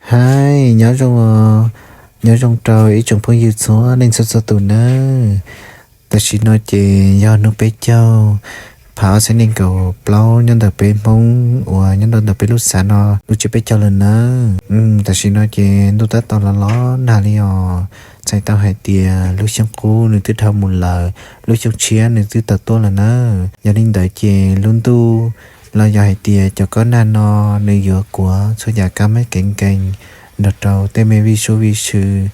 Hais nyob zoo, nyob zoo rau ib tsoom phooj ywg txhua leej txhua txhua tus nawb. Tam sim no ces yog hnub peb caug phav ob txhiab nees nkaum plaub nyob ntawm peb Hmoob uas nyob rau ntawm peb lub xav no lub tsiab peb caug lawm nawb. Tam sim no ces ntuj tab tom los los nag li os, txhais tau hais tias lub xyoo qub nws twb dhau mus lawm, lub xyoo tshiab nws twb tau tuaj lawm nawb. Yog li ntawd ces lub ntuj los yog hais tias cov kob nag no nws yuav kuav txhua yam kab mab kev nkees nrog rau tej me vij sub vij sw,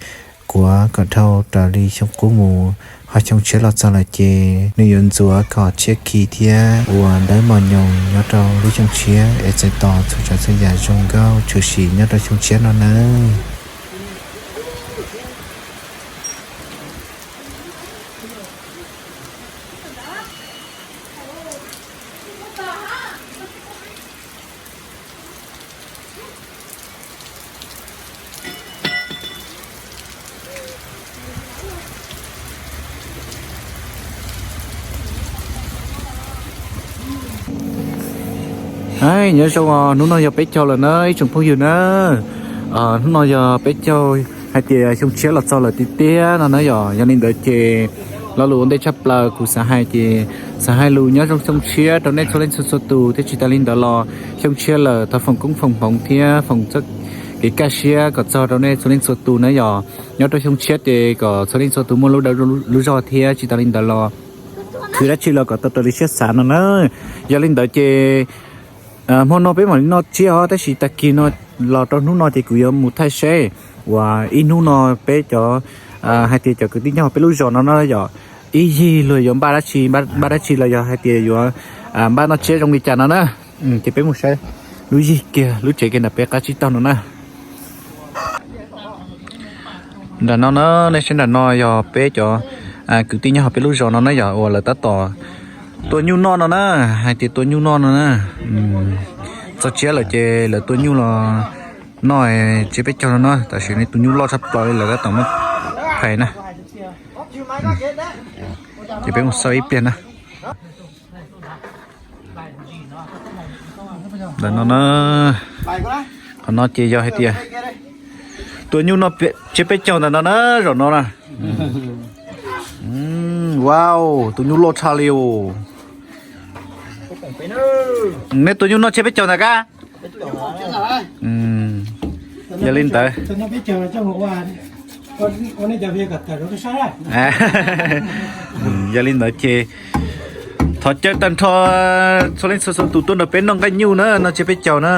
kuav kom dhau raws li xyoo qub mus, ho xyoo tshiab los txog lawm ces nws yuav ntxuav kom tshiab khi thiab ua ntawv mos nyoos nyob rau lub xyoo tshiab es txais tos txhua tsav txhua yam zoo nkauj tshwm sim nyob rau xyoo tshiab no nawb. Nyob zoo, hnub no yog peb caug lawm na ib tsoom phooj ywg na. Hnub no yog peb caug, hais tias xyoo tshiab los txog lawm tiag tiag no na yom. Yog li ntawd ces lo lus ua ntej tshaj plaws kuv xav hais ces xav hais lus nyob zoo xyoo tshiab rau nej txhua leej txhua txhua tus thiab tsis tas li ntawd los xyoo tshiab lawm thov foom koob foom hmoov thiab foom txoj kev kaj siab kom txog rau nej txhua leej txhua tus na yom. Nyob rau xyoo tshiab ces kom txhua leej txhua tus muaj lub dag lub zog thiab tsis tas li ntawd los khwv dab tsi los kom tau raws li siab xav no na. Yog li ntawd ces hmo no peb mam li noj tsiab os, tab sis tag kis no los rau hnub no ces kuv yuav mus thaij seb uas ib hnub no peb cov, hais tias cov kwv tij nyob peb lub zos no na yom, ib yig luag yuav npaj dab tsi, npaj dab tsi los yog hais tias yuav npaj noj tsiab zoo li cas no na. Ces peb mus saib lub yig kiag lub tsev kiag ntawm peb qab tsib taug no na. Nram no na, nej saib nram no yog peb cov kwv tij nyob hauv peb lub zos no na yog uas lawv tab tom tua nyuj noj no na, hais tias tua nyuj noj no na. Txog tsiab lawm ces lawv tua nyuj los noj tsiab peb caug no na, tam sim no tus nyuj loj tshaj plaws li lawv tab tom muab phais na. Ces peb mus xauj ib pliag na. Ntawm no na, qhov no ces yog hais tias tua nyuj noj tsiab peb caug ntawm no na, zaum no na. Wow, tus nyuj loj tshaj li os. Nej tua nyuj noj tsiab peb caug ntag kab? Yog li ntawd, yog li ntawd ces thov caw tag nrho txhua leej txhua tus tuaj nrog peb noj nqaij nyuj na, noj tsiab peb caug na.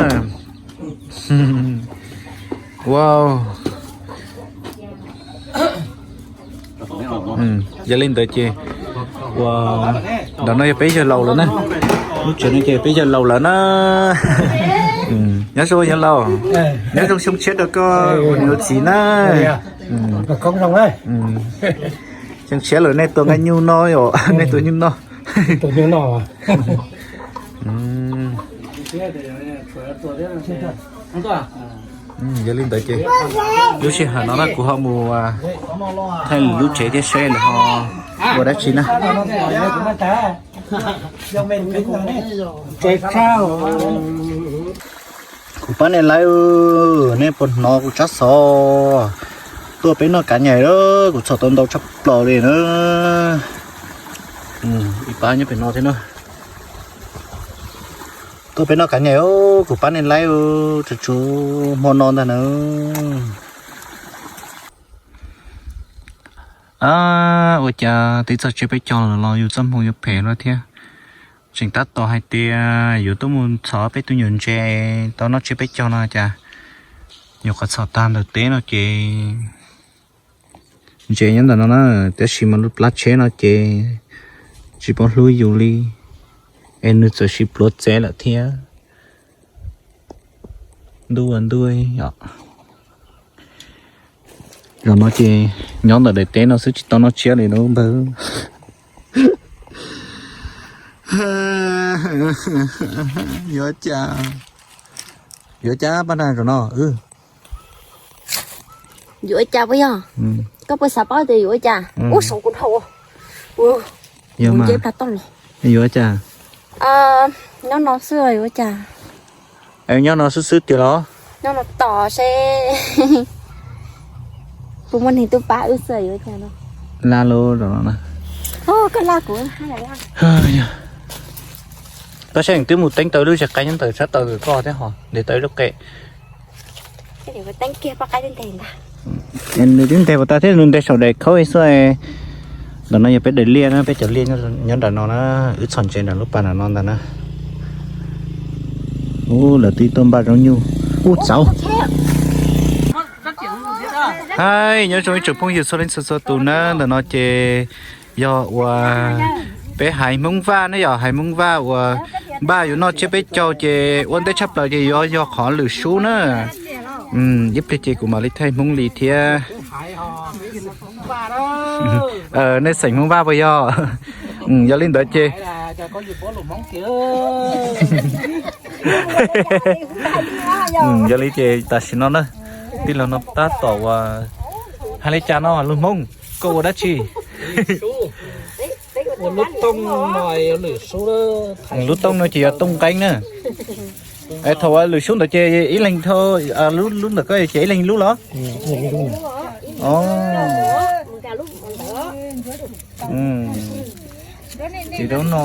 Wow. Yog li ntawd ces ua ntawm no yog peb yawg laus lawm na. Lub tsev no ces peb yawg laus lawm na. Nyob zoo yawg laus, nyob zoo xyoo tshiab rau koj ua niam ua txiv na. Xyoo tshiab lawm nej tua nqaij nyuj noj, nej tua nyuj noj. Yog li ntawd ces lub sij hawm no na kuv ho mus thaij lub tsev thiab seb lawv ho ua dab tsi na. Kuv pab nej laib, nej puas hnov kuv tsab xov? Tuaj peb noj kav nyais, kuv txhom tau ntau tshaj plaws li na. Ib pab nyob pem no thiab na. Tuaj peb noj kav nyais, kuv pab nej laib, tsuas tshuav hmo no ntag na. Ua cas twb txog tsiab peb caug lawm los yus txoj hmoo yuav phem lawm thiab. Tseem tab tom hais tias yuav tuaj mus txhom peb tus nyuam ntses tau noj tsiab peb caug no cas nyuam qhuav txhom tag ntawm teb no ces ntses nyob ntawm no na, tab sis mas lub plab tsheb no ces tsis paub hlub yus li, es nws txawm sis pluav txev lawm thiab. Ntuj ua ntuj, zaum no ces nyob ntawm daim teb no xwb tsis tau noj tsiab li lub npawg. Yuav cas, yuav cas pab na zaum no. Yuav ua cas puas yog? Koj puas xav paub tias yuav ua cas? Ub, saum kuv dhau. Yog mas, yuav ua cas? Nyob no xwb yuav ua cas? Nyob no xwb xwb tiag los? Nyob no tos seb puas muaj neeg tuaj pab wb xwb yuav cas no. La lub rau no na. Koj laj kuv. Koj saib twb mus teeb tau lub zes qaib nyob ntawm sab taw koj thiab ho ntes tau lub qe. Nws twb ntes puas tas thiab, nws ntes saum daim khaub xwb. Ntawm no yog peb daim liaj na, peb cov liaj nyob nram no na, wb txhom ntses nram lub pas nram no ntag na. Ub, lawv twb tuaj npaj zaub nyuj. Ub, txauv. Hais nyob zoo ib tsoom phooj ywg txhua leej txhua txhua tus na, ntawm no ces yog uas peb haiv Hmoob Vaj ne yom, haiv Hmoob Vaj uas npaj yuav noj tsiab peb caug ces ua ntej tshaj plaws ces yuav yog qhov lwm sub na. Ib pliag ces kuv mam li thaij Hmoob Lis thiab. Nej xeem Hmoob Vaj puas yog? Yog li ntawd ces yog li ces tam sim no na, tij laug no tab tom uas hais li cas no lus Hmoob, koj ua dab tsi? Lub tooj no ces yog tooj nqeeb na. Thaum uas lwm sub ntawd ces ib leeg, lub ntawm koj ces ib leeg lub los? Ces lub no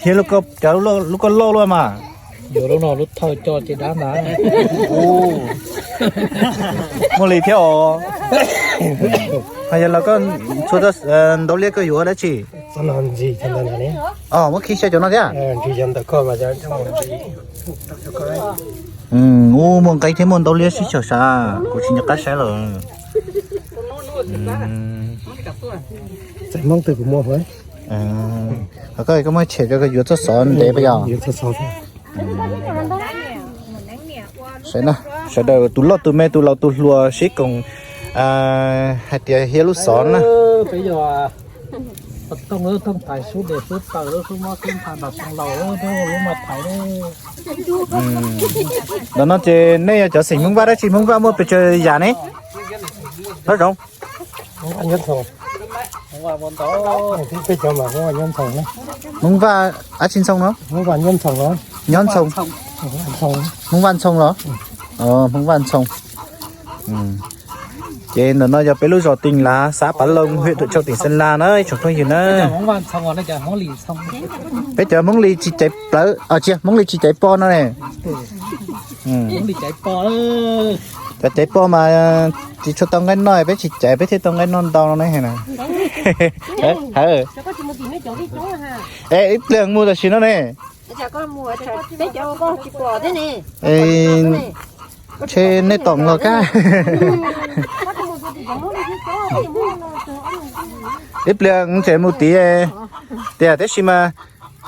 thiab lub koj loj luaj mas. Yuav lub no lub thawj coj ces dab ntag. Muaj li thiab os. Ho yog los koj txhua txoj ntau liab koj yuav dab tsi? Muab khi xyaw cov no thiab. Ub, muaj nqeeb thiab muaj ntau liab sib xyaw sav, kuv tsis nco qab saib lawm. Koj muab tshem rau koj yuav txoj xov ntev puas yog? Sawv daws tus loj tus me tus laus tus hluas sib koom hais tias hiab lub xov na. Ntawm no ces nej yog cov xeem Hmoob Vaj dab tsi, Hmoob Vaj muaj pes tsawg yam ne? Nyob zoo. Hmoob Vaj dab tsi Ntxhoo no? Nyob Ntxhoo. Hmoob Vaj Ntxhoo los? Hmoob Vaj Ntxhoo. Ces ntawm no yog peb lub zos Tees Lav, xav Pav Loo, hwm Tuam Tsau, teem Xeeb Las na ib tsoom phooj ywg na. Peb cov Hmoob Lis tsis caiv plawv, tsis, Hmoob Lis tsis caiv po no ne. Cov caiv po mas tsis tshua tau nqaij noj, peb tsis caiv peb thiaj tau nqaij noj ntau no ne. Es ib pliag mus tam sim no ne. Ntshe nej tom los kab. Ib pliag tseem mus tid tiag tab sis mas.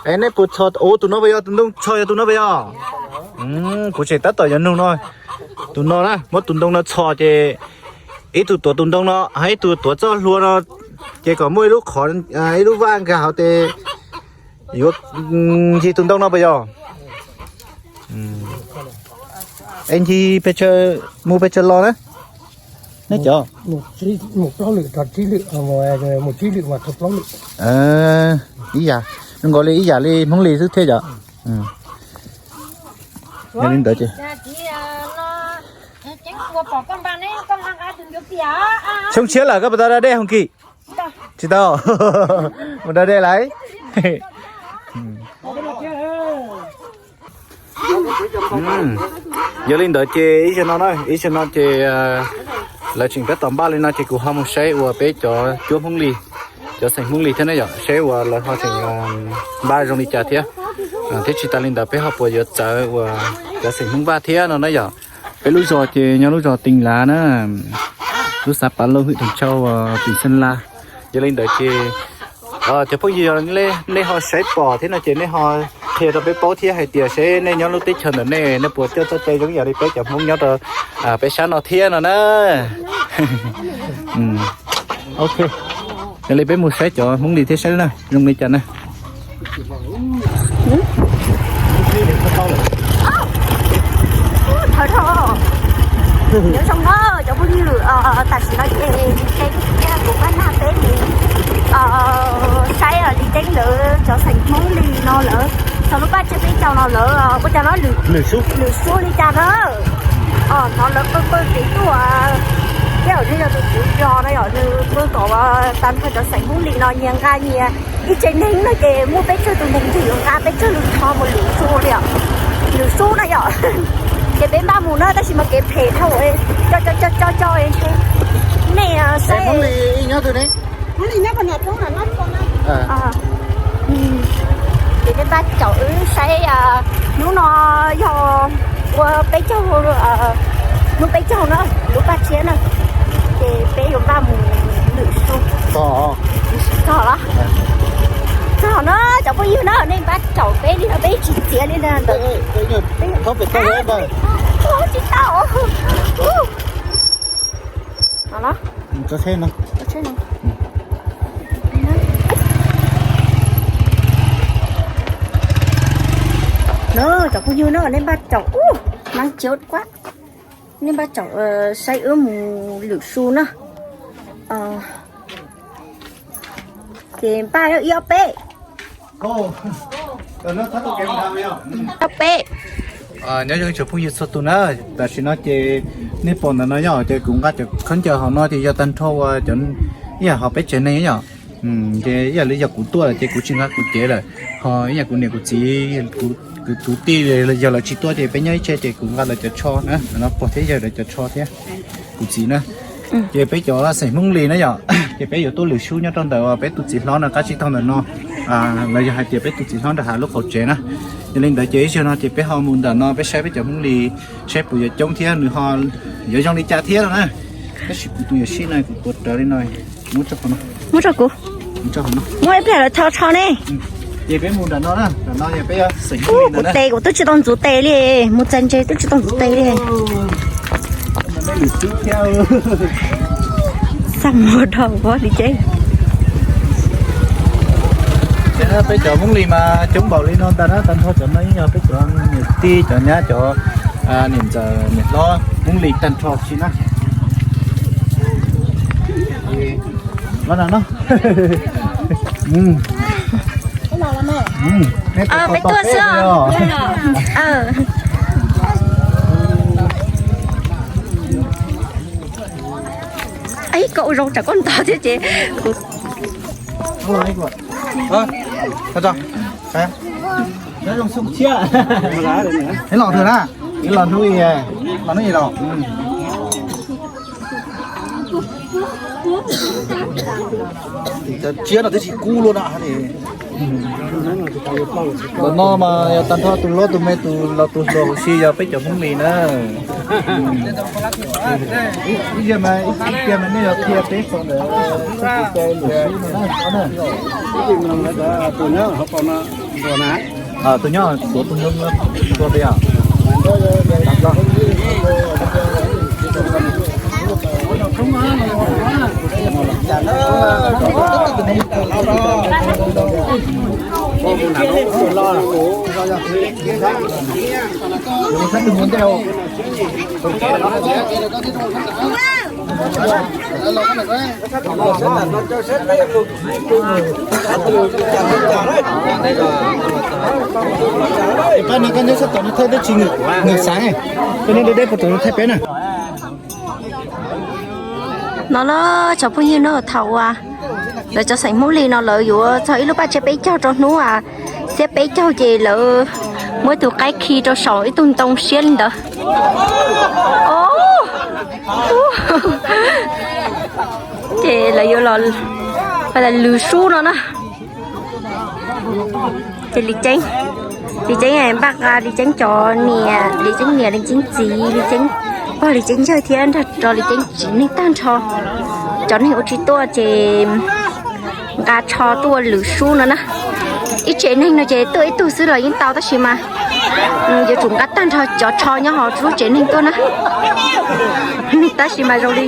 Es nej puas txhos, tus no puas yog tus ntoo txhos, yog tus no puas yog? Kuv tseem tab tom yuav nug no. Tus no na, muab tus ntoo no txhos ces ib tug tuav tus ntoo no, ib tug tuav txoj hlua no, ces kom muaj ib lub qhov, ib lub vaj nkag hauv ces yuav ncig tus ntoo no puas yog? Es ncig pes tsawg, mus pes tsawg los na? Nej cov mus plaub lwm, mus tsib lwm, mus tsib lwm mas tau plaub lwm. Ib yam, zoo nkaus li ib yam li Hmoob Lis xwb thiab yom. Yog li ntawd ces xyoo tshiab lawm koj puas tau da dej Hoos Kim? Tsis tau. Mus da dej lawm. Yog li ntawd ces ib zaug no na, ib zaug no ces lawv tseem tab tom npaj li no ces kuv ho mus saib uas peb cov cuab Hmoob Lis, cov xeem Hmoob Lis thiab na yom, saib uas lawv ho tseem npaj zoo li cas thiab. Thiab tsis tas li ntawd peb ho puas yuav txawv uas cov xeem Hmoob Vaj thiab no na yom. Peb lub zos ces nyob lub zos Tees Lav na, lub xav Pav Loo, hwm Tuam Tsau, teem Xeeb Las. Yog li ntawd ces cov phooj ywg, yog nej ho saib pom thiab no ces nej ho qhia rau peb paub thiab hais tias seb nej nyob lub teb chaws ntawm nej, nej puas coj txoj cai zoo ib yam li peb cov Hmoob nyob rau peb sab no thiab no na. Ok, yog li peb mus saib cov Hmoob Lis thiab saib na zoo li cas na. Thawj dhau, nyob zoo na cov phooj ywg, tam sim no ces Lis Teeb thiab kuv pab nag peb mus saib Lis Teeb lawv cov xeem Hmoob Lis no lawv Thaum lub paj tsiab peb caug no lawv ua cas no lwm, lwm xub li cas na. Hnov lawv qw qw tim tuaj, tej zaum nws yog tus tswv zos no yom, nws qw kom tag nrho cov xeem Hmoob Lis no nyias nqa nyias ib tsev neeg no ces muaj peb caug tus neeg ces yuav nqa peb caug lub tsho mus lwm xub li os. Lwm xub na yom. Ces peb npaj mus na tab sis mas kev phem dhau, co co co co ntshe nej saib. Ces nej npaj caum wb saib, hnub no yog ua peb caug, hnub peb caug na, lub paj tsiab na, ces peb yuav npaj mus lwm xub. Txog los? Txog na cov phooj ywg na, nej npaj caum peb li no peb tsis txiav li ntawd. Tsis tau. No cov phooj ywg no nej npaj caum, nag tsiab quab, nej npaj caum saib wb mus lwm xub na. Ces npaj ib ob peb. Ob peb. Nyob zoo cov phooj ywg txhua tus na, tam sim no ces nej pom ntawm no yog ces kuv nqa cov khaub ncaws hauv no ces yog tag nrho uas cov ib yam ho peb tsev neeg yom. Ces ib yam li yog kuv tuaj lawm ces kuv tsis nqa kuv cev lawm, ho ib yam kuv niam kuv txiv, kuv kwv tij yog lawv tsis tuaj ces peb nyob ib tse ces kuv nqa lawv cov tsho na, no pog thiab yawg lawv cov tsho thiab kuv txiv na. Ces peb cov xeem Hmoob Lis na yom, ces peb yuav tuaj lwm xub nyob rau ntawm peb tus txiv hlob no qab tsib taug ntawm no, los yog hais tias peb tus txiv hlob nram hav lub qhov tsev na. Yog li ntawd ces ib zaug no ces peb ho mus ntawm no peb saib peb cov Hmoob Lis saib puas yuav coob thiab nws ho yuav zoo li cas thiab no na. Tab sis kuv tus yuam sij no kuv tuav rawv li no, muab rau kuv, muab ib pliag lawv tho tsho ne. Ces peb mus nram no na, nram no yog peb xeem Hmoob Lis kuv tes kuv twb tsis tau ntxuav tes li, mus txog ntse twb tsis tau ntxuav tes li. Xaj muag dhau li ces. Ces peb cov Hmoob Lis mas coob npaum li no ntag na, tag nrho cov no yeej yog peb cov niam tij cov nyab cov niam ntxawm niam hlob Hmoob Lis tag nrho si na. Los no. Peb tuaj xwb. Koj ua zoo tsam koj ntog thiab ces kuv. Ib los thwm na, ib los hnub, los hnub ib los. Cov tsiab no twb tsis kub luaj na. Los no mas yog tag nrho tus hlob tus me tus laus tus hluas huv si yog peb cov Hmoob Lis na. Ib yam mas ib tiag mas nej yog qhia peb txog ntawm tus nyob tuav tus nyob tuav tus nyob tuav peb yom. Pab no koj nyob sab tom no thaij twb tsis ngwm xav, koj nyob deb deb puag tom no thaij peb na. No na, cov phooj ywg na, thaum uas lawv cov xeem Hmoob Lis no lawv yuav txog ib lub paj tsiab peb caug rau hnub xiab peb caug ces lawv muab ib tug qaib khi rau saum ib tug ntoo siab li ntawd. Ces lawv yuav los lwm sub no na. Ces Lis Ceeb, Lis Ceeb npaj, Lis Ceeb cov niam, Lis Ceeb niam, Lis Ceeb txiv, Lis Ceeb pog, Lis Ceeb yawg thiab nrog rau Lis Ceeb tsev neeg tag nrho. Cov neeg ua tsis tuaj ces nqa tsho tuaj lwm sub no na. Ib tsev neeg no ces tuaj ib tug xwb los yeej tau tab sis mas yuav tsum nqa tag nrho cov tsho nyob hauv lub tsev neeg tuaj na. Tab sis mas zoo li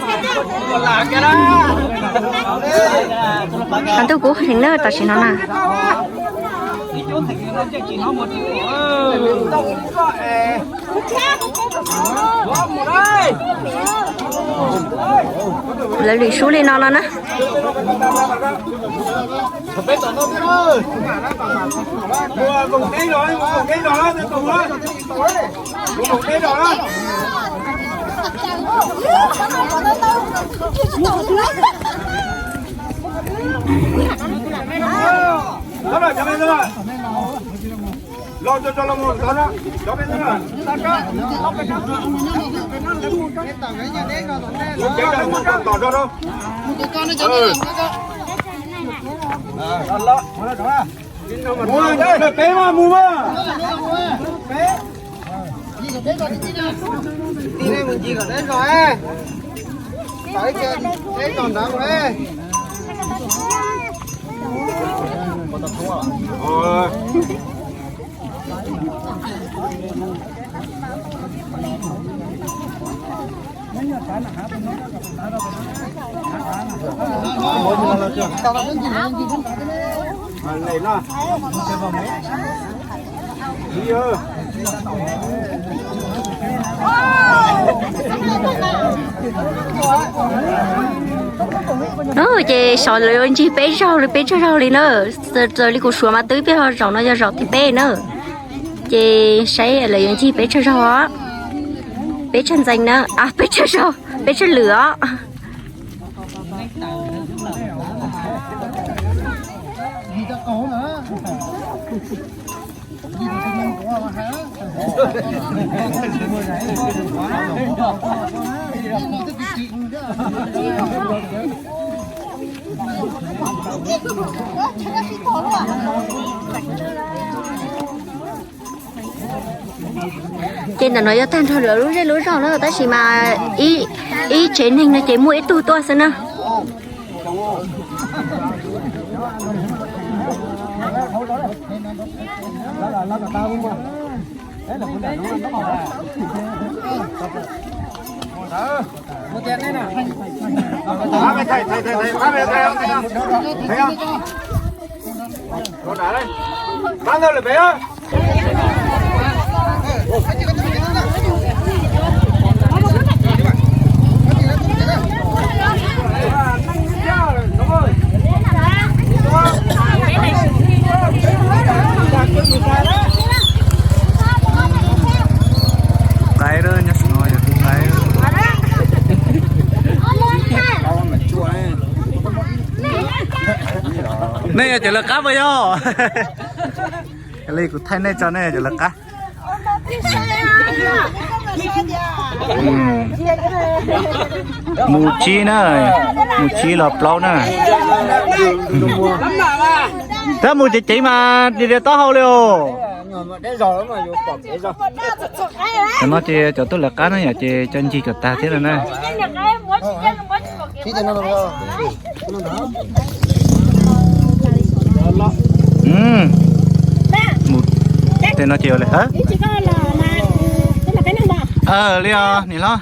ntuj kub heev na tam sim no na. Lawv lwm sub li no no na. Peb mus mas. Ces saum lawv yuav ncig peb zaug li, peb tsawg zaug li na. Raws li kuv suav mas twb peb ho zaum no yog zaum thib peb na. Ces saib lawv yuav ncig peb tsawg zaug os. Peb tsawg ntxees na, peb tsawg zaug, peb tsawg lwm os. Ces ntawm no yog tag nrho lawv lub zej lub zog na, tab sis mas ib tsev neeg no ces muaj ib tug tuaj xwb na. Qaib, nyob saum no yog tus qaib. Nej yog cov lawv qab puas yog? Li kuv thaij nej tso, nej yog cov lawv qab. Mus tsib na, mus tsib los plaub na. Tab mus ceev ceev mas tias taub hau li os. Cov no ces cov tuaj lawv qab na yom, ces cov ncig kom tag thiab no na. Mus tej no ces ua li hab. Li os niam hlob.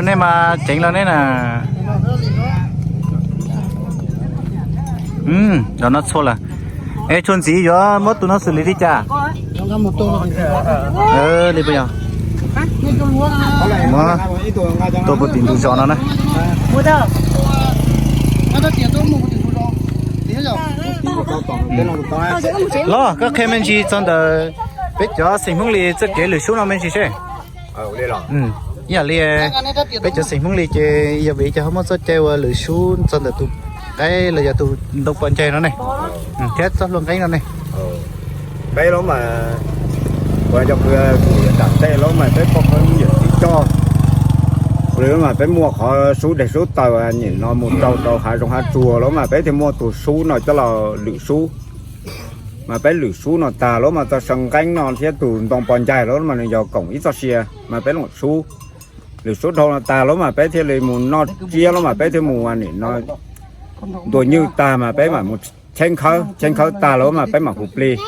Nej mas ceev los nej na. Cov no txhua lawm. Es tshuav ntxiv yuav muab tus no xws li li cas? Li puas yog? Muab tua puag tim ntug zos no na. Los koj qhia me ntsis txog ntawm peb cov xeem Hmoob Lis txoj kev lwm sub no me ntsis seb. Ib yam li peb cov xeem Hmoob Lis ces yog vim cas ho muaj txoj cai uas lwm sub txog ntawm tus qaib los yog tus ntoo pos ncaig no ne, thiab txoj hlua nqeeb no ne. Peb los mas, kuv cov kwv tij tam tej los mas peb poj khab yawm tib coj, los mas peb muaj qhov sub deg sub taws nim no mus rau rau hav zoov hav tsuag los mas peb thiaj muaj tus sub no coj los lwm sub. Mas peb lwm sub no tag los mas txoj saw nqeeb no thiab tus ntoo pos ncaig los mas nws yog koom ib txoj sia, mas peb lwm sub. Lwm sub dhau no tag los mas peb thiaj li mus noj tsiab los mas peb thiaj mus nim no ntuas nywj tag mas peb mam mus Tsheb khawb, tsheb khawb tag lawm mas peb mam hu plig.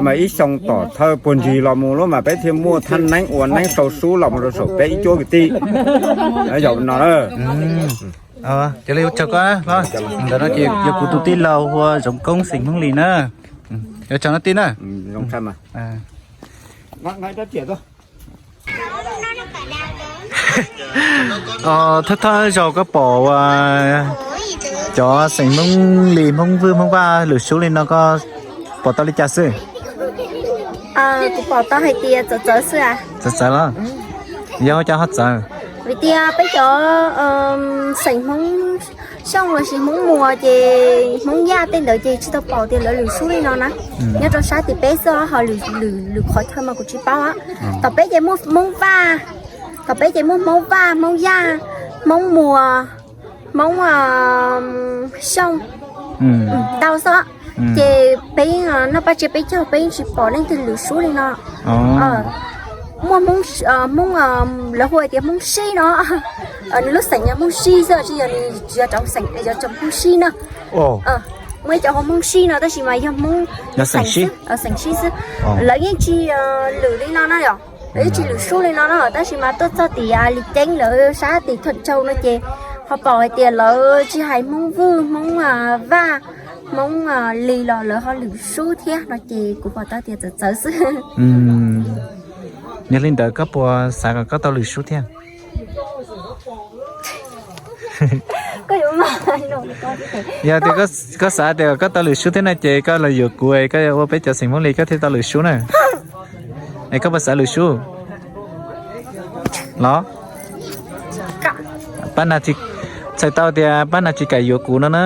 Mas ib xyoo tom thawj puag ntsis los mus lawm mas peb thiaj muaj thaj neeb ua neeb sau sub los mus rau saum peb ib cuab kwv tij. Yog no. Cov li ua tsaug koj, ntawm no ces yog kuv tus tij laug hu ua Zoov Koob xeem Hmoob Lis na. Ua tsaug no tij na. Thawj thawj zaug koj pom cov xeem Hmoob Lis, Hmoob Vwj, Hmoob Vaj lwm sub li no koj pom tau li cas xwb? Kuv pom tau hais tias txawv txawv xwb. Txawv txawv los? Yog ua cas ho txawv? Vim tias peb cov xeem Hmoob Xyooj lossis Hmoob Muas ces Hmoob Yaj tej ntawd ces tsis tau pom tias lawv lwm sub li no na. Nyob rau sab tim peb xwb ho lwm qhov chaw mas kuv tsis paub. Tom peb ces muaj Hmoob Vaj, tom peb ces muaj Hmoob Vaj, Hmoob Yaj, Hmoob Muas, Hmoob Xyooj ntau xwb. Ces peb noj paj tsiab peb caug peb yeej tsis pom leej twg lwm sub li no. Muaj Hmoob, lawv hu hais tias Hmoob Sib no, nws lub xeem yog Hmoob Sib xwb, tsis yog nws tsis yog rau xeem, yog rau Hmoob Sib na. Muaj ib cov hu Hmoob Sib no tab sis mas yog Hmoob xeem Sib xwb. Lawv yeej tsis lwm li no na yom, lawv yeej tsis lwm sub li no na, tab sis mas tuaj txog tim Lis Ceeb lawv sab tim Thuam Tsau no ces ho pom hais tias lawv tsis hais Hmoob Vwj, Hmoob Vaj, Hmoob Lis los lawv ho lwm sub thiab no ces kuv pom tau tias txawv txawv xwb. Yog li ntawd koj puas xav kom koj tau lwm sub thiab? Yog tias koj xav tias koj tau lwm sub thiab na ces koj los yuav kuv, koj ua peb cov xeem Hmoob Lis koj thiaj tau lwm sub na. Es koj puas xav lwm sub los? Pab Nas, txhais tau tias Pab Nas tsis kam yuav kuv no na.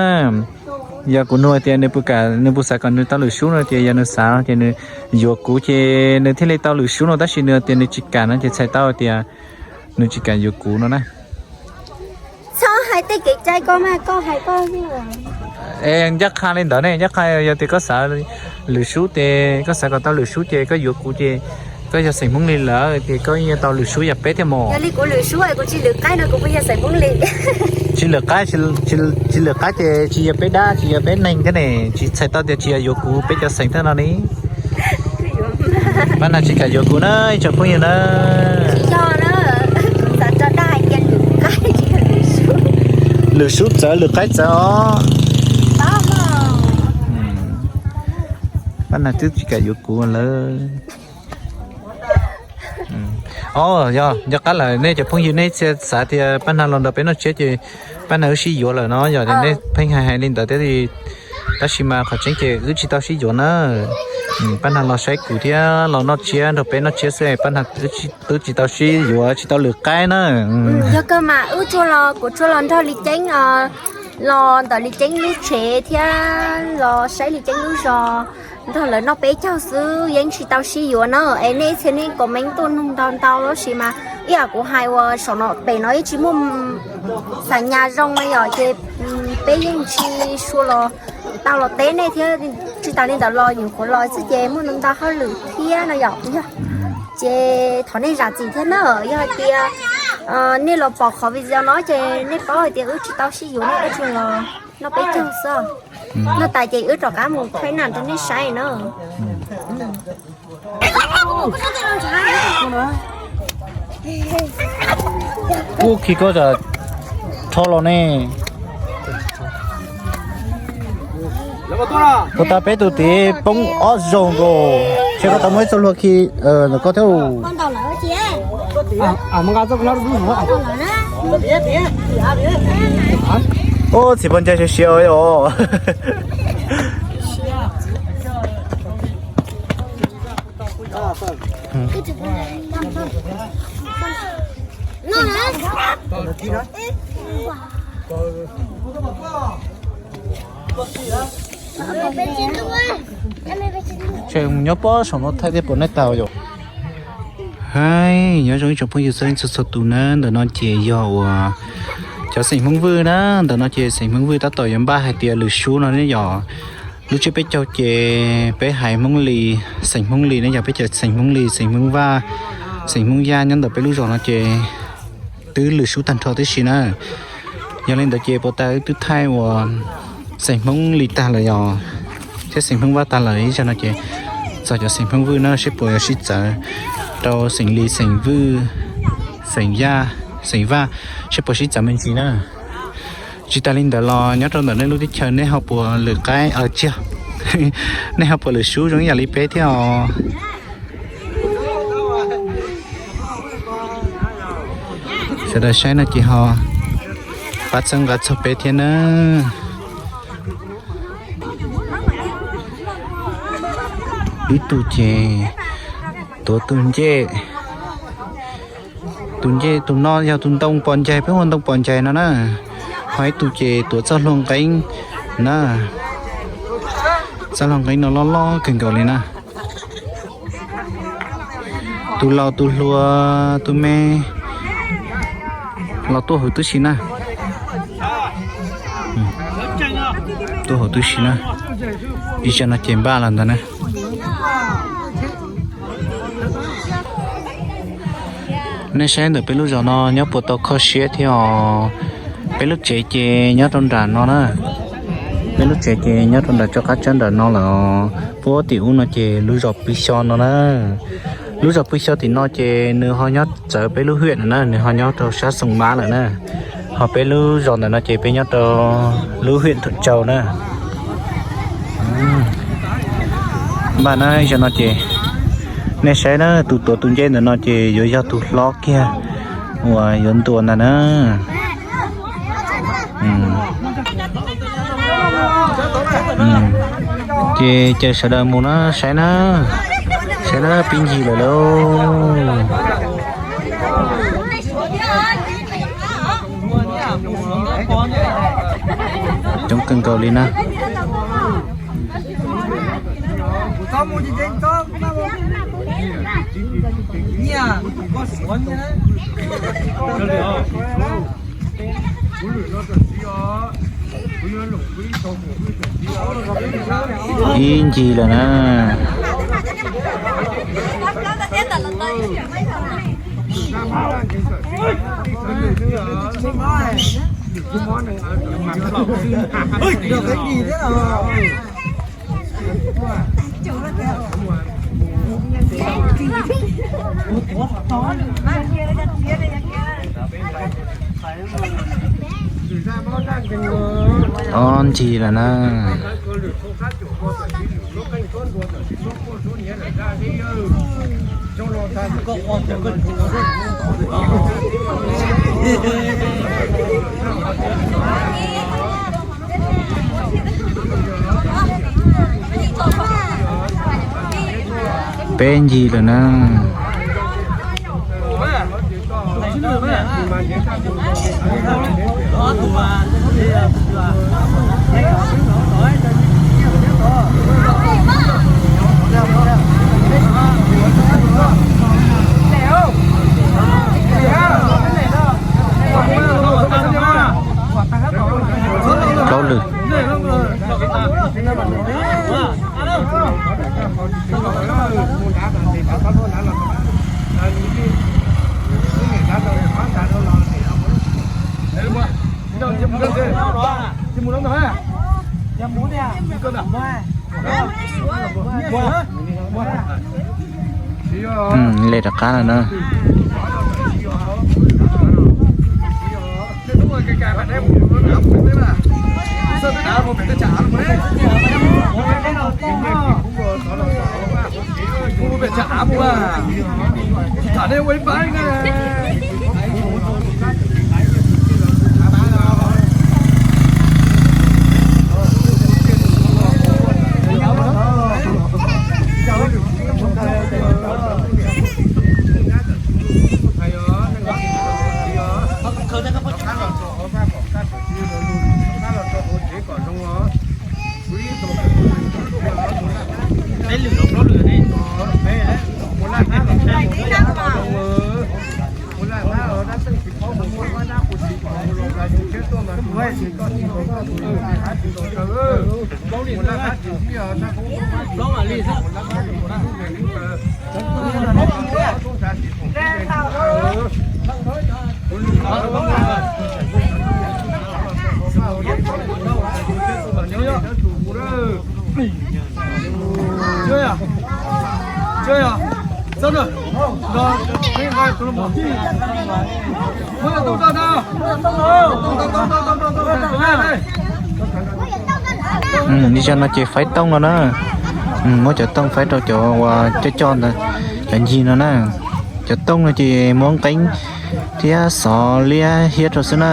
Yog kuv nug tias nws puas kam, nws puas xav kom nws tau lwm sub no ces yog nws xav ces nws yuav kuv ces nws thiaj li tau lwm sub no, tab sis nws tias nws tsis kam no ces txhais tau tias nws tsis kam yuav kuv no na. Txhob hais tej kev cai ko mas, koj hais koj. Es ncaj qha li ntawd ne, ncaj qha yog tias koj xav lwm sub ces koj xav kom tau lwm sub ces koj yuav kuv ces koj yog xeem Hmoob Lis lawm ces koj yeej tau lwm sub yam peb thiab mog. Yog li kuv lwm sub es kuv tsis lwm qaib no kuv puas yog xeem Hmoob Lis? Tsis lwm qaib, tsis lwm qaib ces tsis yog peb dab tsis yog peb neeg thiab ne, tsis txhais tau tias tsis yog yuav kuv peb cov xeem thiab no ne. Pab Nas tsis kam yuav kuv na ib tsoom phooj ywg na. Lwm sub txawv lwm qaib txawv os. Pab Nas twb tsis kam yuav kuv lawm. Os, yog nco qab lawm nej cov phooj ywg, nej txhia xav tias Pab Nas los nrog peb noj tsiab ces Pab Nas wb sib yuav lawm no, yog nej pheej hais hais li ntawd thiab, tab sis mas qhov tseeb ces wb tsis tau sib yuav na. Pab Nas los saib kuv thiab los noj tsiab nrog peb noj tsiab xwb, Pab Nas twb tsis tau sib yuav, tsis tau lwm qaib na. Yog kawg mas wb tsuas los, kuv tsuas los nrog Lis Ceeb, los ntawm Lis Ceeb lub tsev thiab los saib Lis Ceeb lub zos, nrog lawv noj peb caug xwb, yeej tsis tau sib yuav na. Es nej txhia nej comment tuaj nug ntau ntau tab sis mas ib yam kuv hais uas saum no pem no ib tsis muaj xa nyas zoo na yom, ces peb yeej tsis sua los tau los teb nej thiab, tsis tas li ntawd los nyuam qhuav los xwb ces muaj ntau hauj lwm thiab no yom. Ces thov nej zam txim thiab na, yog hais tias nej los pom qhov video no ces nej paub hais tias wb tsis tau sib yuav, nej wb tsuas los noj peb caug xwb. Noj tas ces wb rov qab mus thaij nas rau nej saib na. Kuj khi koj rho los ne. Puas tas peb tus tid poob ob zaug nkaus, ntshe koj tau muaj ib txoj hlua khi ntawm koj thiab. Ub, txiv pog ncai siav siav os. Tseem nyob pob saum no thaij thiab puas nej tau yom? Hais nyob zoo ib tsoom phooj ywg txhua leej txhua txhua tus na, ntawm no ces yog uas cov xeem Hmoob Vwj na, ntawm no ces xeem Hmoob Vwj tab tom yuav npaj hais tias lwm sub no ne yom. Lub tsiab peb caug ces peb haiv Hmoob Lis, xeem Hmoob Lis ne yog peb cov xeem Hmoob Lis, xeem Hmoob Vaj, xeem Hmoob Yaj nyob ntawm peb lub zos no ces twb lwm sub tag nrho tib si na. Yog li ntawd ces puas tas wb twb thaij uas Xeem Hmoob Lis tag lawm yog, thiab xeem Hmoob Vaj tag lawm ib zaug no ces txog cov xeem Hmoob Vwj na, seb puas yuav sib txawv rau xeem Lis, xeem Vwj, xeem Yaj, xeem Vaj, seb puas sib txawv me ntsis na. Tsis tas li ntawd los nyob rau ntawm nej lub teb chaws nej ho puas lwm qaib, tsis yog, nej ho puas lwm sub zoo ib yam li peb thiab os? Sawv daws saib no ces ho pab txhawb nqa txog peb thiab na. Ib tug ces tuav tus ncej, tus ncej tus no yog tus ntoo pos ncaig, peb hu ntoo pos ncaig no na. Ho ib tug ces tuav txoj hlua nqeeb na. Txoj hlua nqeeb no loj loj kawg nkaus li na. Tus laus tus hluas tus me los tuaj hauv tib si na. Tuaj hauv tib si na. Ib zaug no ces npaj los ntawd na. Nej saib ntawm peb lub zos no nyob puas tau kho siab thiab os. Peb lub tsev ces nyob rau nram no na. Peb lub tsev ces nyob rau nram tsob qab tsawb nram no lawm. Puag tim ub no ces lub zos Pw Xyo no na. Lub zos Pw Xyo tim no ces nws ho nyob txawv peb lub hiam no na, nws ho nyob rau sab Xoo Mab lawm na. Ho peb lub zos ntawm no ces peb nyob rau lub hiam Thuam Tsau na. Npaj na, zaum no ces nej saib na, tus tuav tus ncej ntawm no ces yuav yog tus hlob kiag uas yuav ntuas ntag na. Ces caw sawv daws mus na, saib na, saib na, pib ncig lawm lauj. Coob kawg nkaus li na. Ib ncig lawm na. Ob ncig lawm na. Peb ncig lawm na. Plaub lwm. Lej rov qab no na. Li zog no ces faib tooj no na. Muab cov tooj faib rau cov uas coj coj ntawd, cov ncig no na. Cov tooj no ces muab nqeeb thiab xov liab hiab rau xwb na.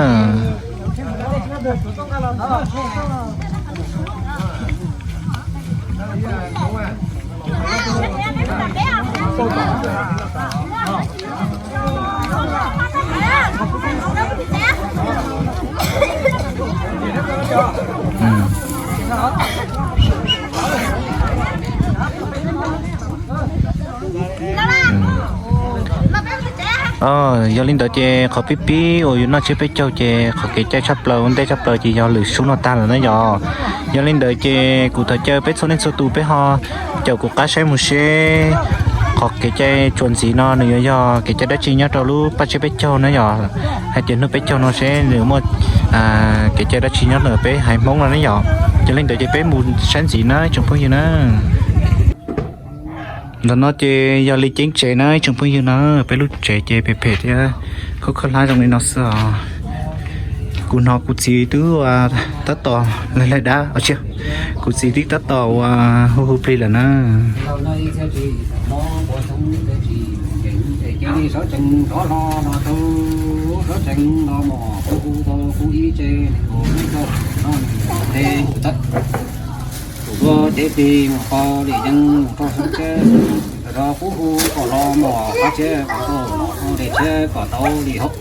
Yog li ntawd ces qhov pib pib uas yus noj tsiab peb caug ces qhov kev cai tshaj plaws ua ntej tshaj plaws ces yog lwm sub no tag lawm na yom. Yog li ntawd ces kuv thov caw peb txhua leej txhua tus peb ho caum kuv qab saib mus seb qhov kev cai txuas ntxiv no nws yuav yog kev cai dab tsi nyob rau lub paj tsiab peb caug na yom. Hais tias hnub peb caug no seb nws muaj kev cai dab tsi nyob ntawm peb haiv Hmoob no na yom. Yog li ntawd ces peb mus saib ntxiv na tsoom phooj ywg na. Ntawm no ces yog li ceeb tsev na tsoom phooj ywg na, peb lub tsev ces phem phem thiab khub khaub hlab zoo li no xwb os. Kuv hnov kuv txiv twb ua tab tom laig laig dab os, kuv txiv twb tab tom ua hu hu plig lawm na. Tus duab cev plig mus qhov li yeej mus rau xyoob tshiab, rov qub hu kom los mos qab tshiab kom tau los hauv dej tshiab kom tau li haub.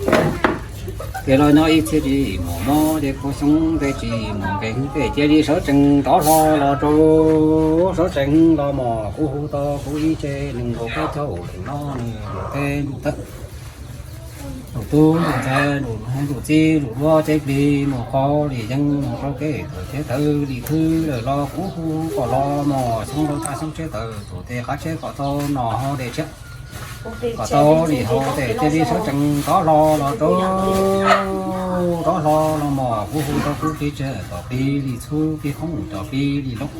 Ces los nyob ib txhiab tsis mus mob ces kua xyoob tej tsis mus nkees tej cia li sawv tsees rov hlo los rau, sawv tsees los mos kuv hu tau kuv ib tse nees nkaum peb caug leej no nws luag teb luag tawb. Lus tub lus ntxhais lus txiv lus duab cev plig mus qhov li yeej mus rau kev tawm tshiab tawm li khwb lawm los kuv hu kom los mos xyoob rau tag xyoob tshiab tawm tus tes qab tshiab kom tau los hauv dej tshiab, kom tau li hauv dej cia li sawv tsees rov hlo los rau, rov hlo los mos kuv hu rau kuv plig tsawg kom plig li txhub plig qoob kom plig li loob.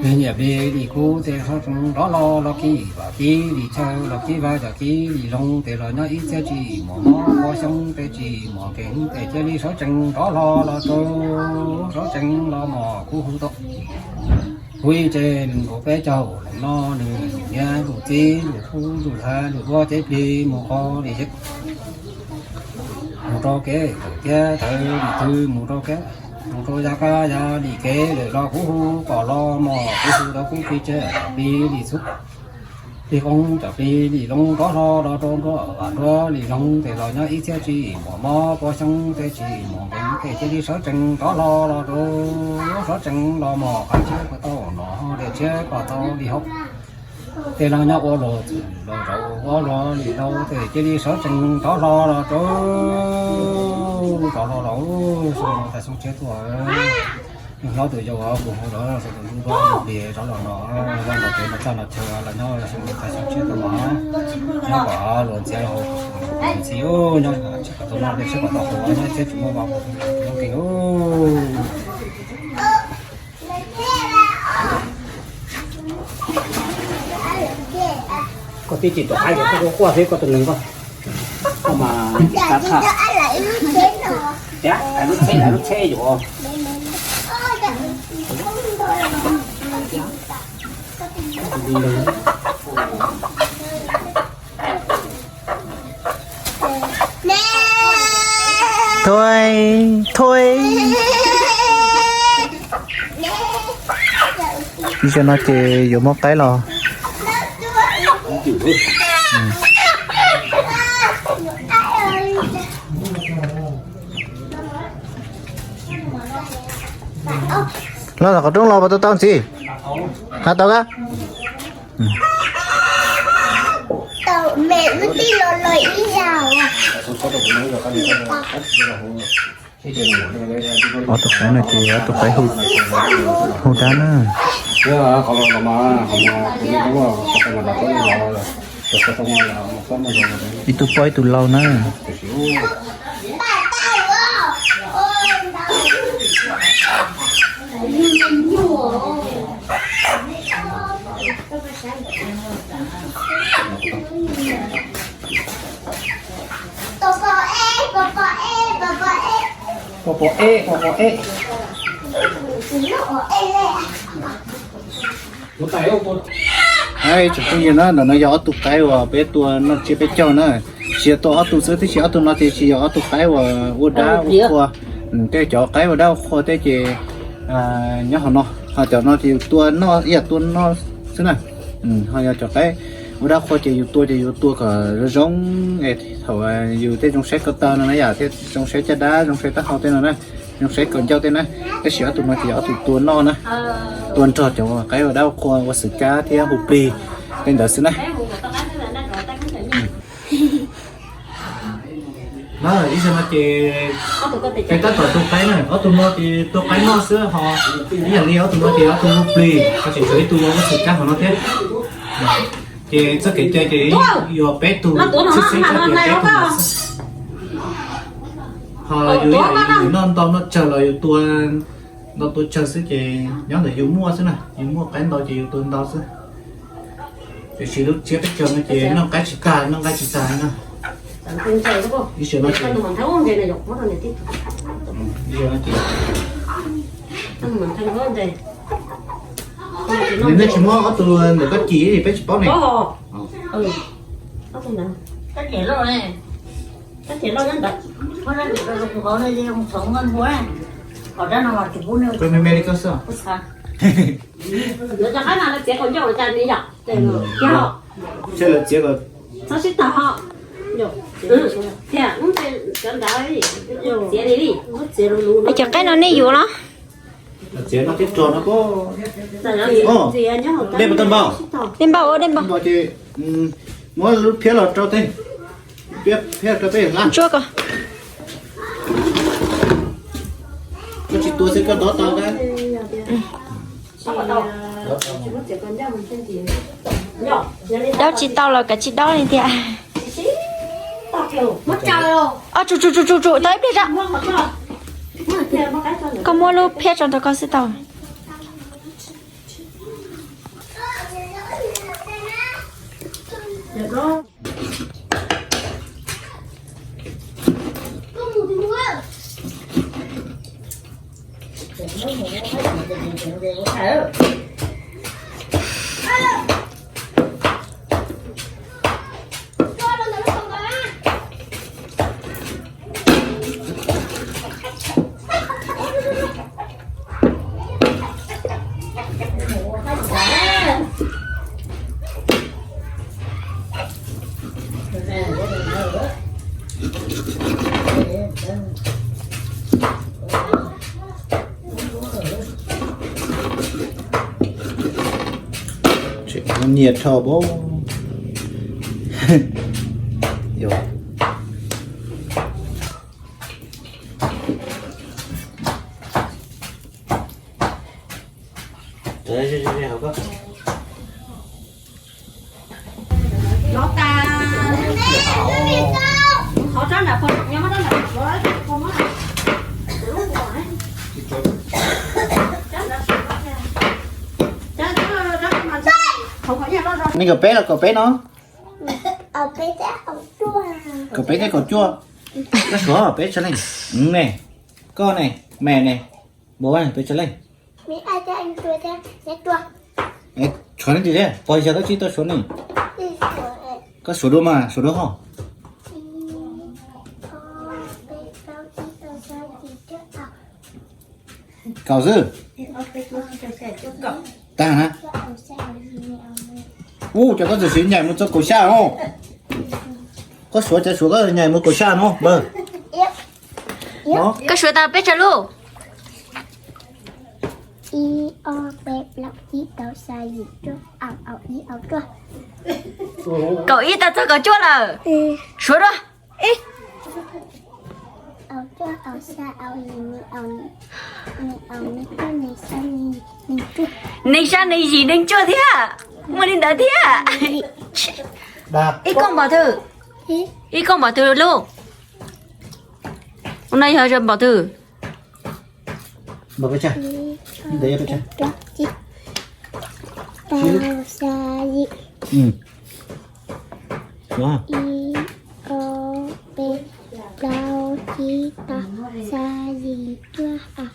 Plig nyiam plig li kub tes sawv tsees rov hlo los kib vam kib li chaw los kib vaj cov kib li loog tes los nyob ib txhiab tsis mus mob kua xyoob tej tsis mus nkees tes cia li sawv tsees rov hlo los rau, sawv tsees los mos kuv hu tau kuv ib tse nees nkaum peb caug leej no nws lus niam lus txiv lus tub lus ntxhais lus duab cev plig mus qhov li yeej mus rau kev tawm tshiab tawm li khwb mus rau kev, mus rau yav qab yav li kev lawm los kuv hu kom los mos kuv hu tau kuv plig tsawg kom plig li txhub, plig qoob kom plig li loob rov hlo los rau nruab vam nruab li loog tes los nyob ib txhiab tsis mus mob kua xyoob tej tsis mus nkees tes cia li sawv tsees rov hlo los rau, sawv tsees los mos qab tshiab kom tau los hauv dej tshiab kom tau li haub. Tej los nyob ua luag txwm los zaum ua luag li laus tes cia li sawv tsees rov hlo los rau, rov hlo los xyoo tas xyoo tshiab tuaj. Hlob tus yau kuv hu rov tus ntsuj duab pliag rov los no, vaj los pem no txaj no chaw los nyob xyoo tas xyoo tshiab tuaj mas nyob kom luag ntxhiab ntxhi nyob tsis kom tau noj dej tshiab kom tau haus nyob thiab tsis muaj vaj nyob nkees. Koj tib tsis tus qaib koj quaj xwb koj tus nees koj, koj mas tsis xav txhaj. Tias lub tsheb, lub tsheb yuav Thôi, thôi. Ib zaug no ces yuav muab qaib los. Los tom qhov rooj los puas tau tau ntxiv? Hab tau kab. Ob tug qaib no ces ob tug qaib hu dab na. Ib tug poj ib tug lau na. Pos pos eb, pos pos eb. Tsoom phooj ywg na, ntawm no yog ob tug qaib uas peb tua noj tsiab peb caug na. Tsis yog tua ob tug xwb, tab sis ob tug no ces tsis yog ob tug qaib uas ua dab ua qhua. Tej cov qaib ua dab ua qhua tej ces nyob hauv no, ho cov no ces yus tua noj ib yam tua noj xwb na. Ho yog cov qaib ua dab ua qhua ces yus tua ces yus tua kom zoo zoo es thaum yus thiaj zoo saib ko taw no na yom, thiaj zoo saib caj dab, zoo saib taub hau tej no na, zoo saib kaus ncauj tej na. Tab sis ob tug no ces yog ob tug tua noj na, tua nrog cov qaib ua dab ua qhua ua xwm kab thiab hu plig tej ntawd xwb na. Ib zaug no ces peb tab tom tua qaib na, ob tug no ces tua qaib noj xwb ho ib yam li ob tug no ces ob tug hu plig, ho tseem tshuav ib tug ua xwm kab hauv no thiab. Ces txoj kev cai ces yog peb tug xwb xwb, txoj kev peb tug xwb. Ho yus ib yam li yus noj ntau noj tsawg los yus tua ntau tua tsawg xwb ces nyob ntawm yus muaj xwb na, yus muaj qaib ntau ces yus tua ntau xwb. Tiam sis lub tsiab peb caug no ces noj qaib tsis tag, noj nqaij tsis tag no. Ib zaug no ces, ib zaug no ces nws tsis muab ob tug ntawm koj cim peb tsis paub ne. Koj me me li koj xwb. Seb lawv txiav kom, cov qaib no nej yuav los? Txiav no tib rog no ko. Dej puas tau npau? Dej npau, dej npau. Npau ces muab lub phiab los rau tej, phiab rau peb hla. Ntsuab ko. Koj tsis tua xwb koj dob tau na. Dob tsis tau los kav tsij dob li tiag. Tsum tsum tsum tsum, tau ib pliag tso. Koj muab lub phiab tso rau koj xwb tau. Tseem muaj nyiaj dhau pab. Neeg kaum peb los kaum peb no? Kaum peb thiab kaum cuaj. Koj suav peb tsawg leej? Ne, koj ne, me ne, npua peb tsawg leej? Tshuav leej twg thiab? Pog yog koj tsis tau suav ne. Koj suav dua mas, suav dua ho. Kaum xwb. Tag na. Ub, cov koj txawm siv nyaim mus txog kaum xya no. Koj suav cov suav koj nyaim mus kaum xya no npawg. Koj suav tau peb tsawg lub? Kaum ib tau txog kaum cuaj lawm. Suav dua. Nees xya nees yim nees cuaj thiab. Muaj li ntawd thiab. Ib koj npaum twg? Ib koj npaum twg lub? Ub, no yog npaum twg? Npaum peb tsawg? Ntev peb tsawg? Tau, xya, yim. Ib, ob, peb, plaub, tsib, tau, xya, yim, cuaj, aum,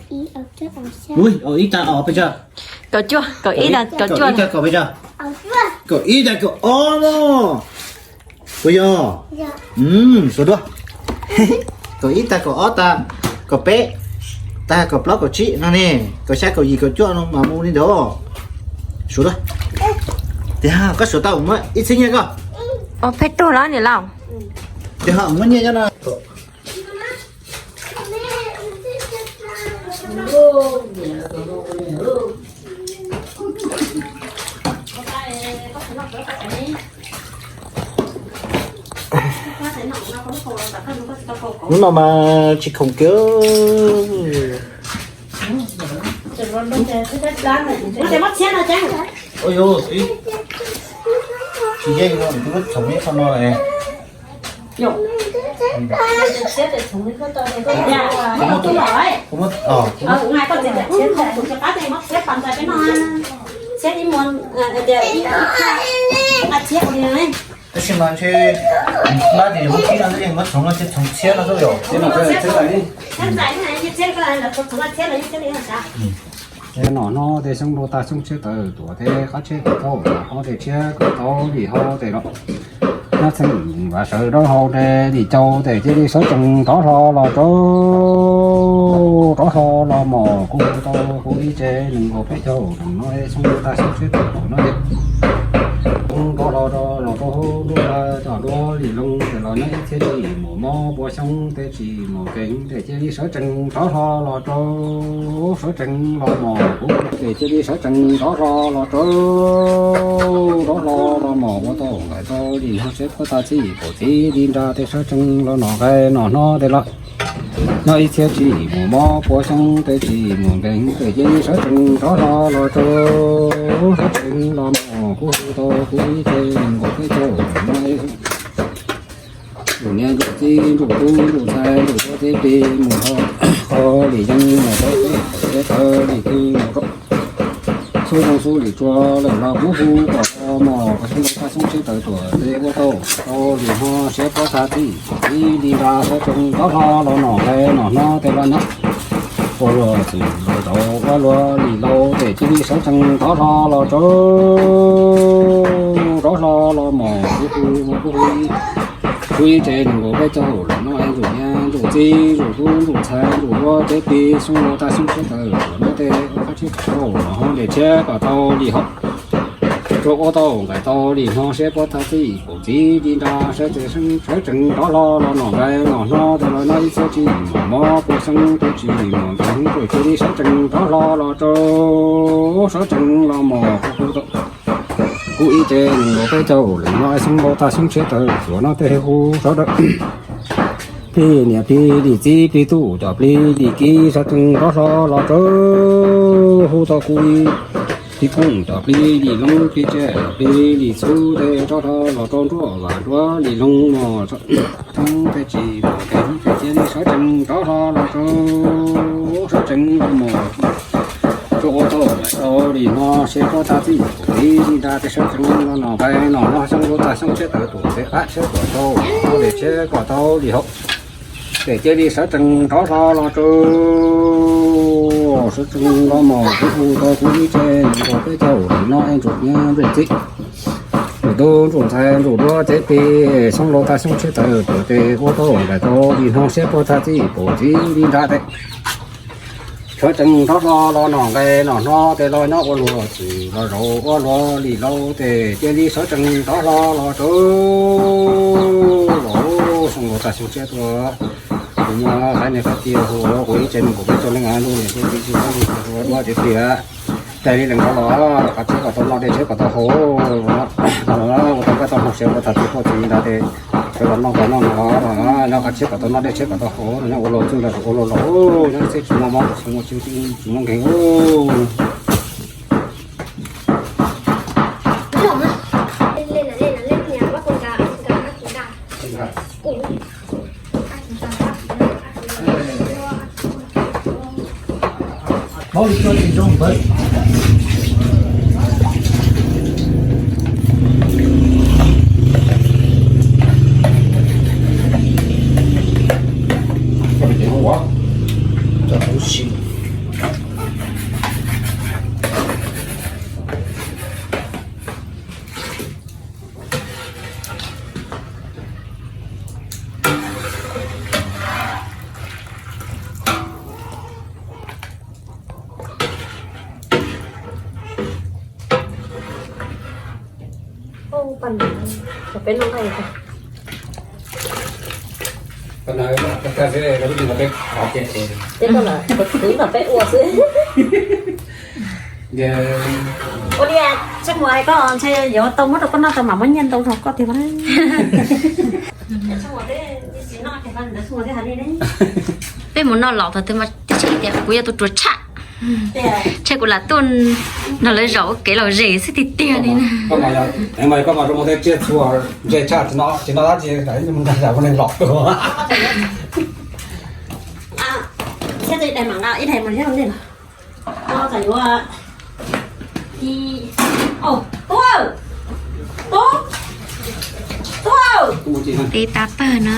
ib, aum cuaj, aum xya. Ui, aum ib tag aum pes tsawg? Kaum cuaj, kaum ib tag kaum cuaj. Kaum ib tag kaum pes tsawg? Kaum ib tag kaum ob no. Puas yog? Suav dua. Kaum ib tag kaum ob tag kaum peb tag kaum plaub kaum tsib no ne, kaum xya kaum yim kaum cuaj no mas mus li ntawd. Suav dua. Tiag, koj suav tau muab ib txhiab nyiaj koj. Peb tug los niam laus. Tiag, muab nyiaj nyob no. Hnub no mas tsis khoom kiag. Tsis yeej no, kuv muab txhoov ib qho no. Tab sis mas ntshe nab tis muab kib no, muab txhoov no, txhoov txhiab no xwb yom. Nom no tej xyoob dua tag xyoob tshiab tawv tuam tej qab tshiab kom tau, qhov tej tshiab kom tau li hau tej los. Nab txheej vas sawv rau hau tej li cau tej cia li sawv tsees rov hlo los rau, rov hlo los mom kuv tau kuv ib tse nees nkaum peb caug no xyoob dua tag xyoob tshiab tawv tuam no. Rov hlo rau los rau hauv nruab coj nruab li loo tej los nyob ib txhiab tsis mus mob puas xyoob tej tsis mus kev tej cia li sawv tsees rov hlo los rau, sawv tsees los mom kuv tej cia li sawv tsees rov hlo los rau, rov hlo los mom ua tau nqaim tau li no seb puab tag txij kaum txiv li nra tej sawv tsees los nom nqaim nom hnob tej los nyob ib txhiab tsis mus mob puas xyoob tej tsis mus nkeeg tej cia li sawv tsees rov hlo los rau, sawv tsees los mom kuv hu tau kuv ib tse nees nkaum peb caug no. Ntsuj niam ntsuj txiv ntsuj tub ntsuj ntxhais ntsuj duab teb pis mus rau qhov li yeeb mus rau peb teb tawv li twg mus rau xub zoo xub li tsua lawm los kuv hu kom tau mom kom xyoob dua tag xyoob tshiab tawv tuam tej ua tau tau li hno siab puab tag txij ib li nra sawv tsees rov hlo los nom nqaim nom hnob tej los nyob ua luag txwm los rau ua luag li laus tej cia li sawv tsees rov hlo los rau, rov hlo los mom kuv hu kuv hu kuv ib tse nees nkaum peb caug lawm no ntsuj niam ntsuj txiv ntsuj tub ntsuj ntxhais ntsuj duab teb pis xyoob dua tag xyoob tshiab tawv tuam no tej ua qhab tshiab kom tau, los hov dej tshiab kom tau li hauv, rau ua tau nqaim tau li hno siab puab tag txij kaum txiv li nra sawv tsees rov hlo los nom nqaim nom hnob tej los nyob ib txhiab tsis mus mob puas xyoob tej tsis mus nkeeg tej cia li sawv tsees rov hlo los rau, sawv tsees los mom kuv hu tau kuv ib tse nees nkaum peb caug lawm no xyoob dua tag xyoob tshiab tawv tuam no tej hu sawv daws plig niam plig li txiv plig tub cov plig li kiv sawv tsees rov hlo los rau, hu tau kuv plig kooj cov plig li loob plig tsiaj plig li txhub tej rov hlo los rau nruab vam nruab li loob mom xyoob tej tsis mus nkeeg tej cia li sawv tsees rov hlo los rau, sawv tsees los mom rau ua tau nqaim tau li hno siab puab tag txij kaum txiv li nra tej sawv tsees los nom nqaim nom hnob xyoob dua tag xyoob tshiab tawv tuam tej qab tshiab tuam tau, hov dej tshiab kom tau li hauv, tej cia li sawv tsees rov hlo los rau, sawv tsees los mom kuv hu tau kuv ib tse nees nkaum peb caug lawm no ntsuj niam ntsuj txiv ntsuj tub ntsuj ntxhais ntsuj duab teb pis xyoob dua tag xyoob tshiab tawv tuam tej ua tau nqaim tau li hno siab puab tag txij kaum txiv li nra tej sawv tsees rov hlo los nom nqaim nom hnob tej los nyob ua luag txwm los rau ua luag li laus tej cia li sawv tsees rov hlo los rau, los xyoob dua tag xyoob tshiab tuam, kuv muaj qhab niag qhab tiag hu kuv ib tse nees nkaum peb caug leej av ntuj niam txiv txiv tub ntsuj duab teb pis, caij li lees rov los qab tshiab kom tau noj dej tshiab kom tau haus, ua tau nkaj tau hmoo siab puab tag txij kaum txiv li nra tej sawv los noj kom noj no, nyob qab tshiab kom tau noj dej tshiab kom tau haus no nyob ua luag txwj los rau ua luag laus nyob ib txhiab tsis muaj mob tsis muaj xyoob tsis muaj nkeeg. Mauj li cuaj tsis zoo npawg. Peb noj nqaij. Ces koj lawm, kuv kwv kom peb ua xwb. Ua li, Tsheej Muas, koj ntshe yuav tau muab rau koj noj tau mam muab nyiaj ntau rau koj tiag. Peb mus noj laus thaum twg mas tib tshaj tias kuv yog tus ruam tshaj. Ntshe kuv lam tuaj nrog lawv zaum kev lom zem xwb tiag tiag li na. Koj mas rau mus tej tsiaj txhua ntsej tshaj tsis noj, tsis noj dab tsi, mus nrog yam ua neeg lom tuaj. Tub, tub, tub, tib pab pawg na.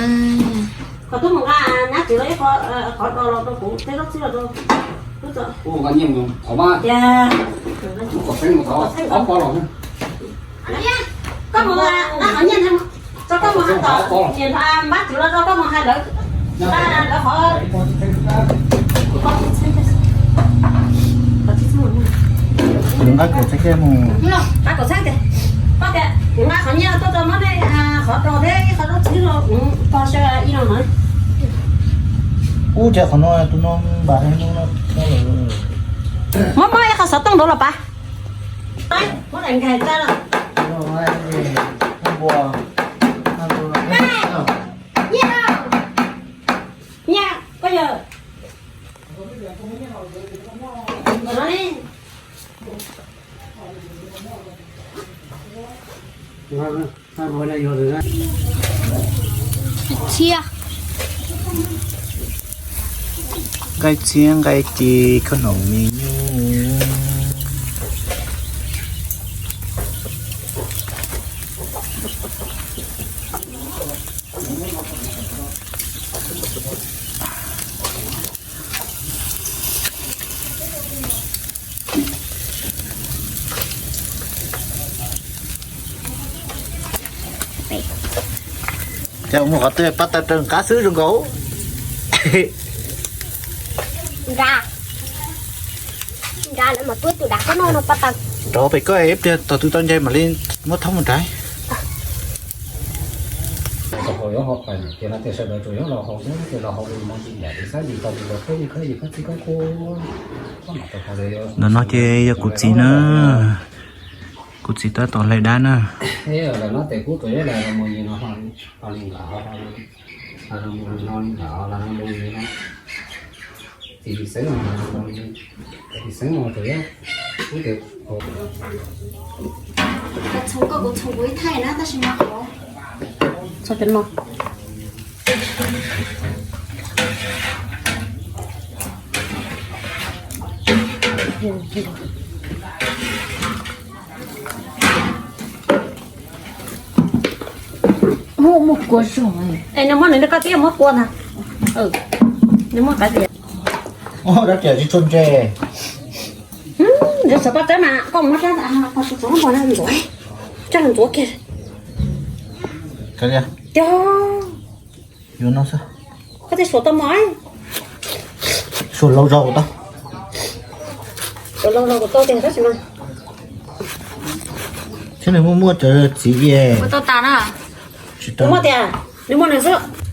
Qhov tub mus nqa nab txwv los ib qho, qhov do los rau kuv, tej zaub txhwb los rau tub txo. Kuv nqa nyiaj mus thov mas. Kuv kom xeeb mus thov ob pob los. Koj mus nqa qhov nyiaj tso, koj mus hais tom niam npab txwv los rau, koj mus hais lawv, lawv qhov. Nqa kaum txheeb kiag mus. Nqa kaum txheeb tias, koj tias kuv nqa qhov nyiaj tuaj tso, muab nej qhov rau thiab ib qho zaub txhwb los pog sawv ib lo no. Ub, cas qhov no tus no npam no. Muab, muab ib qho xov tooj nraud los pas. Muab daim nkag tsa los. Nyiaj, nyiaj, koj yog. Txhiab. Nqaij txhiab nqaij ci, khaub noom me nyuam. Ces mus qhov twg pab tawg raws qab xwb zoo nkaus. Nra, nra lawv mam tuaj tus dav koj noj no pab tawg. Rov pem koj ib pliag tog twg tau nce mam li muab thoob mus nrad. Ntawm no ces yog kuv txiv na, kuv txiv tab tom hlais dab na. Muaj, muaj kua zoo. Es nws muab nws rau koj thiab muab kua ntag. Nws muab qav tias. Dab tias tsis tshua ntse. Nws xav pab teb mas koj muab rab, koj tsis txhob npog na ntxuav, tsa ntxuav kiag. Tiag. Yuav no xwb. Koj tej suav tau mos. Suav laus zog kuv tau. Suav laus zog kuv tau tiag tab sis mas. Thiab nws muaj muaj cov txiv es. Kuv tau tas na. Tsis tau. Muaj tias nws muaj nws xwb.